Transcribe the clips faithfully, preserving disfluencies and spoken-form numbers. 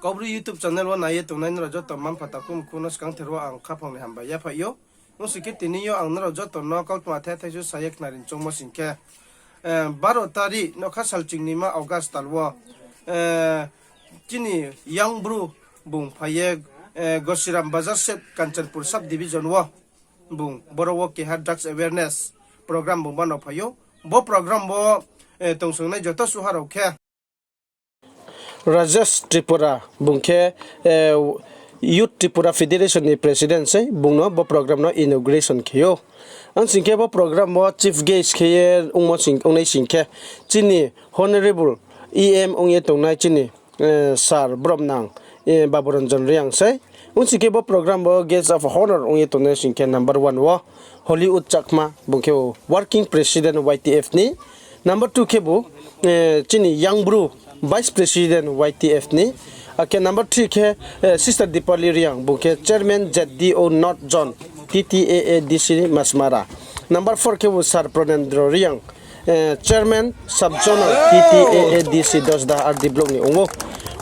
Kaubru YouTube channel wo nai ye tongnai nrao joto mma-mpha takhu mkhu no skangther wo ang khaphang ni hambai yaphaih ou. Ong sing khe tini yo ang nrao joto no kautma the thaisu sa ye khnari choungmo sing khe, baro tarikh nokha sal chingnima August tal wo, chini young Bru bung phai ye, Gosiram Bazar se Kanchanpur sub division wo bung boro wo keha drugs awareness program bung bano phai ou. Bo program wo tongsongnai joto suha rao khe Rajesh Tripura bung khe Youth Tripura Federation ni president sei, bung no bo program no inauguration khe ou. Ang sing khe bo program wo chief guest khe ye ongmo sing, ongnai sing khe chini honourable E M ong ye tongnai chini sir Bromnang Baburanjan Reang sei. Ong sing khe bo program wo guest of honour ong ye tongnai sing khe number one wo Hollywood Chakma, bung khe working president Y T F ni. Number two khebu chini young Bru vice president Y T F ni. Akhe number three khe sister Dipali Reang, bung khe chairman Z D O North Zone, T T A A D C Masmara. Number four khebu sir Pranendra Reang, chairman sub zonal T T A A D C Dasda R D block ni ong ou.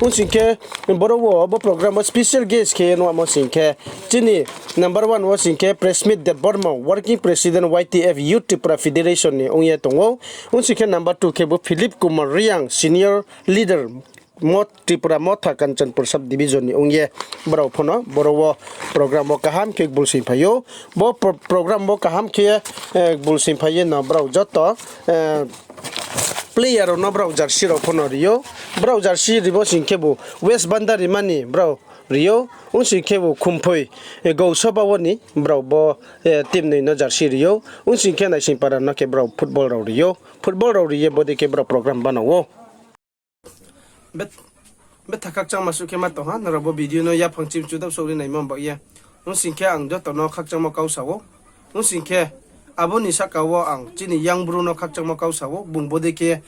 Ong sing khe boro wo bo program wo special guest khe ye nuhmo sing khe chini number one wo sing khe Presmit Debbarma, working president Y T F Youth Tripura Federation ni ong ye tong ou. Ong sing khe number two khebu Philip Kumar Reang, senior leader Tripura Motha Kanchanpur sub division ni ong ye brao pho no boro wo program wo kaham khe gbulsoing phai ou. Bo program wo kaham khe gbulsoing phai ye no brao joto player rao no brao jersey rao pho no ri ou. Brao jersey rimo sing khebu West Bandarimani brao ri ou. Ong sing khebu Khumphoi Gausoba wo ni brao bo team noi no jersey ri ou. Ong sing khe Naisingpara no khe brao football rao ri ou. Football rao ri ye bodei khe brao program bana ou. Betha khakchangma suh khe ma tong ha, nrao bo video no yaphang chimchu dap souh ri naimo baoh ye. Ong sing khe ang joto no khakchangmo kau sa ou. Ong sing khe abo ni sahka wo ang chini young Bru no khakchangmo kau sa ou. Bung bodei khe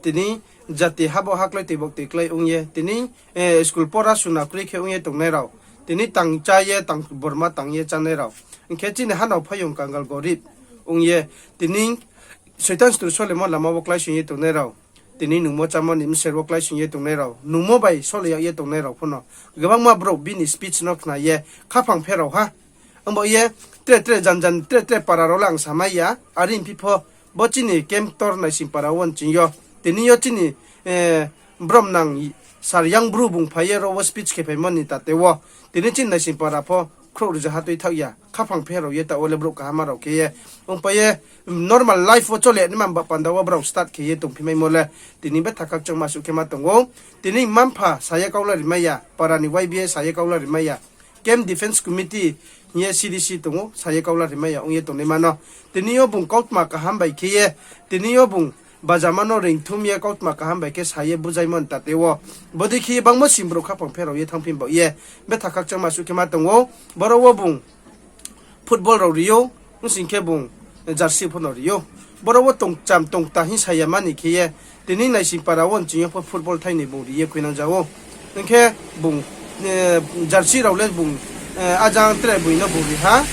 tini jati habo haklái toibok toiklái ong ye, tini school pora suna kroi khe ong ye tongnai rao, tini tang chá ye, tang borma tang ye chánai rao, hing khe chini hanao phaiyong kangal gorib ong ye, tini Soitan stur solemo lama wo kláisoing ye tongnai rao, tini nungmo chámo ni bser wo kláisoing ye tongnai rao, nungmo bai sole yag ye tongnai rao pho no gbangma brouh bini speech no khna ye khaphang pherao ha. Ongba ye tre tre jan jan tre tre para rao le ang samai ya, are phi pho bo chini Kemktor Naisingpara wo nching yo, tini yo chini Bromnang sir young Bru bung phai ye ro wo speech khe phaimo ni tate wo, tini chini Naisingpara pho khrouh rzaha tuithaoh ya, khaphang pherao ye taoh wo le brouh kaham rao khe ye. Ongpai ye normal life wo chole naima ba panda wo brao start khe ye tongphi maimo le tini betha khakchangma suh khe ma tong ou. Tini mma-mpha sa ye kau la rimai ya, para ni Y B A sa ye kau la rimai ya, Camp Defence Committee hing ye C D C tong ou, sa ye kau la rimai ya ong ye tongnaima no. Tini yo bung kautma kaham bai khe ye, tini yo bung bajama no reingthum ye kautma kaham bai khe sa ye bujaimo ni tate wo, bodei khe ye bangmo sing brouh khaphang pherao ye thanngphi baoh ye betha khakchangma suh khe ma tong ou. Boro wo bung football rao ri ou, ong sing khe bung jersey pho no ri ou. Boro wo tongcham tongta hing sa ya mani khe ye, tini Naisingpara wo nching yo pho football thai ni bung ri ye khuinang ja ou. Hing khe bung jersey rao le bung ajang tre bung no bung ri ha.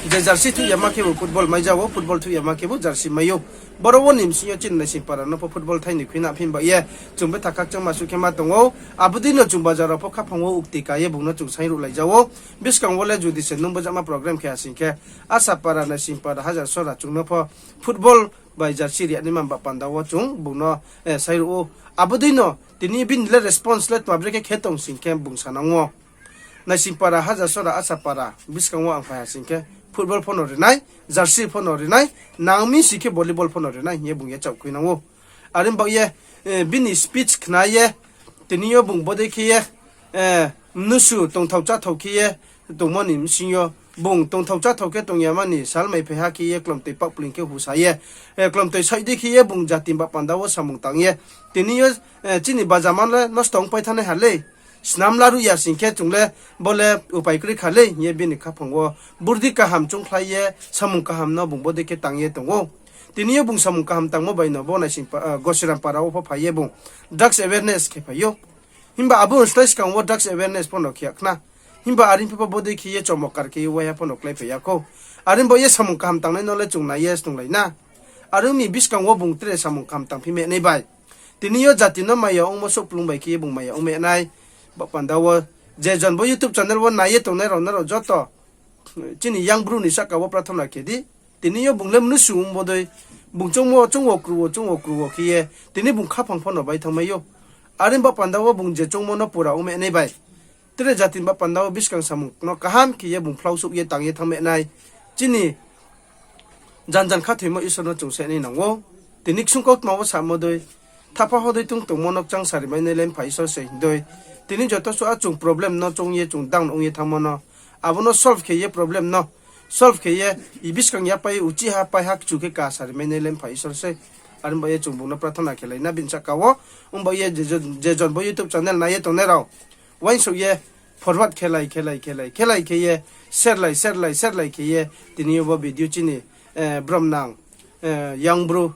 Je jersey thuh ya ma khebu football mai ja ou, football thuh ya ma khebu jersey mai ou. Boro wo ni bsing yo chini Naisingpara no pho football thai ni khuina phi baoh ye chung betha khakchangma suh khe ma tong ou. Abo dei no chung bazar rao pho khaphang wo ukti ka ye bung no chung saingruhlai ja ou. Buskang wo le judi se nung bojama program khe ha sing khe, Asapara, Naisingpara, Hajarsora chung no pho football bai jersey ri ya naima ba panda wo chung bung no saingruh ou. Abo dei no tini bini le response le tma brekhe khe tong sing khe bung sanang ou. Naisingpara, Hajarsora, Asapara buskang wo ang phai ha sing khe football pho no ri nai, jersey pho no ri nai, nang mi sing khe volleyball pho no ri nai hing ye bung yachaoh khuinang ou. Are baoh ye bini speech khna ye, tini yo bung bodei khe ye mnusu tongthao cháthao khe ye tongmo ni bsing yo, bung tongthao cháthao khe tong ya mani sal mai phai ha khe ye klomtoi paohpling khe husa ye, klomtoi saih dei khe ye bung jati ba panda wo samung tang ye, tini yo chini bajama le nosto ongpai thanngnai ha lei, snam laruh ya sing khe chung le bo le upai kroi kha lei hing ye bini khaphang wo burdi kaham choungkhlai ye samung kaham no bung bodei khe tang ye tong ou. Tini yo bung samung kaham tangmo bai no bo Naisingpa-, Gosirampara wo pho phai ye bung drugs awareness khe phai ou. Himba abo slái skang wo drugs awareness pho no khe ya khna. Himba are phi pho bodei khe ye chomokar khe ye waiha pho no kláiphai ya khou. Are baoh ye samung kaham tangnai no le chung nai ye snunglai na. Are ong mi buskang wo bung tre samung kaham tangphi mai nai bai Tini yo jati no maya ongmo souhplung bai khe ye bung maya ongmai nai. Baoh panda wo je jon bo YouTube channel wo nai ye tongnai rao, nrao joto chini yang bru ni sahka wo prathona khe di. Tini yo bung le mnusu ongmo dei, bung choungmo, choung wo kru wo, choung wo kru wo khe ye, tini bung khaphang pho no bai thanngmai ou. Are baoh panda wo bung je choungmo no pura ongmai nai bai, tre jati ni baoh panda wo buskang samung no kaham khe ye bung phlausuh ye tang ye thanngmai nai. Chini jan jan khathoimo Isor no chung se nai nang ou. Tini ksung kautma wo samo dei, thapha ho dei tong tongmo no kchang sari mai nai le Mpha Isor se hing dei. Tini joto suh a chung problem no choung ye chung down ong ye thanngmo no, abo no solve khe ye problem no, solve khe ye, buskang yapai uchih ha pai ha kchu khe ka sari mai nai le Mpha Isor se. Are baoh ye chung bung no prathona khe lai na bini sahka wo. Ong baoh ye je jon, je jon bo YouTube channel nai ye tongnai rao, uaingsouh ye forward khe lai, khe lai, khe lai, khe lai khe ye, share lai, share lai, share lai khe ye, tini yo bo video chini, eh, bromnang, eh, yang bru,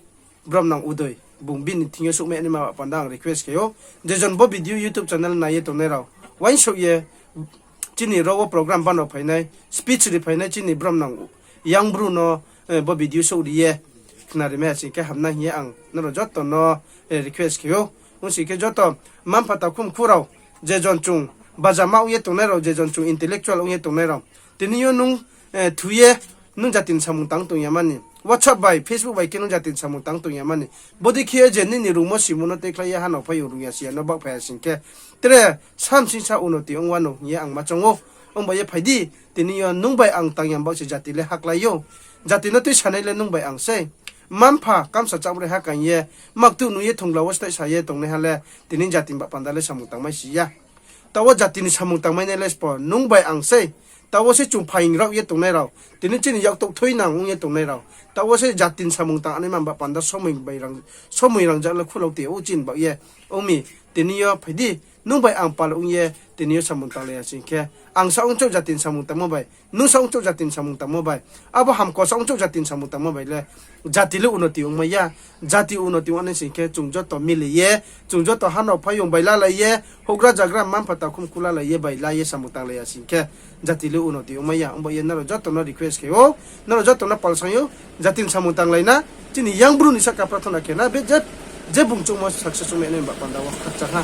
bromnang Udoi, bung bini thing yo souhmai naima baoh panda ang request khe ou. Je jon bo video YouTube channel nai ye tongnai rao, uaingsouh ye chini ro wo program bano phainai, speech ri phainai chini bromnang yang bru no, eh, bo video souh ri ye khnari mai ha sing khe hamnai hing ye ang nrao joto no, eh, request khe ou. Ong sing khe joto mma-mpha takhu mkhu rao, je jon chung bajama ong ye tongnai rao, je jon chung intellectual ong ye tongnai rao, tini yo nung, eh, thu ye nung jati ni samung tang tong ya mani, WhatsApp bai, Facebook bai khe nung jati ni samung tang tong ya mani, bodei khe ye je nini rungmo simo no tuikhlai ye hanao phaiyong rung ya si ya no baoh phai ha sing khe, tre samsingsa unoti ong wanou hing ye ang ma choung ou. Ong bai ye phai di, tini yo nung bai ang tang ya baoh se jati le haklai ou. Jati no tuisanai le nung bai ang sei. Mma-mpha kamsa chakmre ha kaing ye, maktuh nung ye thongla wo staihsa ye tongnaiha le tini jati ni baoh panda le samung tangmai si ya. Taoh wo jati ni samung tangmai nai le sbo nung bai ang sei. Taoh wo se chung phaing rao ye tongnai rao, tini chini yaktouh thoinang ong ye tongnai rao, taoh wo se jati ni samung tang naima baoh panda somoi bai rang, somoi rangjak le khulao te ou chini baoh ye. Ong mi, tini yo phai di, nung bai ang pal ong ye tini yo samung tanglai ya sing khe, ang sa ongchouh jati ni samung tangmo bai, nung sa ongchouh jati ni samung tangmo bai, abo hamko sa ongchouh jati ni samung tangmo bai le jati le unoti ongmai ya. Jati unoti ong nai sing khe chung joto mili ye, chung joto hanao phaiyong bai lalai ye, houhgra jagra mma-mpha takhu mkhu lalai ye bai la ye samung tanglai ya sing khe, jati le unoti ongmai ya. Ong bai ye nrao joto no request khe ou, nrao joto no palsang ou, jati ni samung tanglai na, chini yang bru ni sahka prathona khe na, be je, je bung choungmo success ongmai nai baoh panda wo khakchang ha.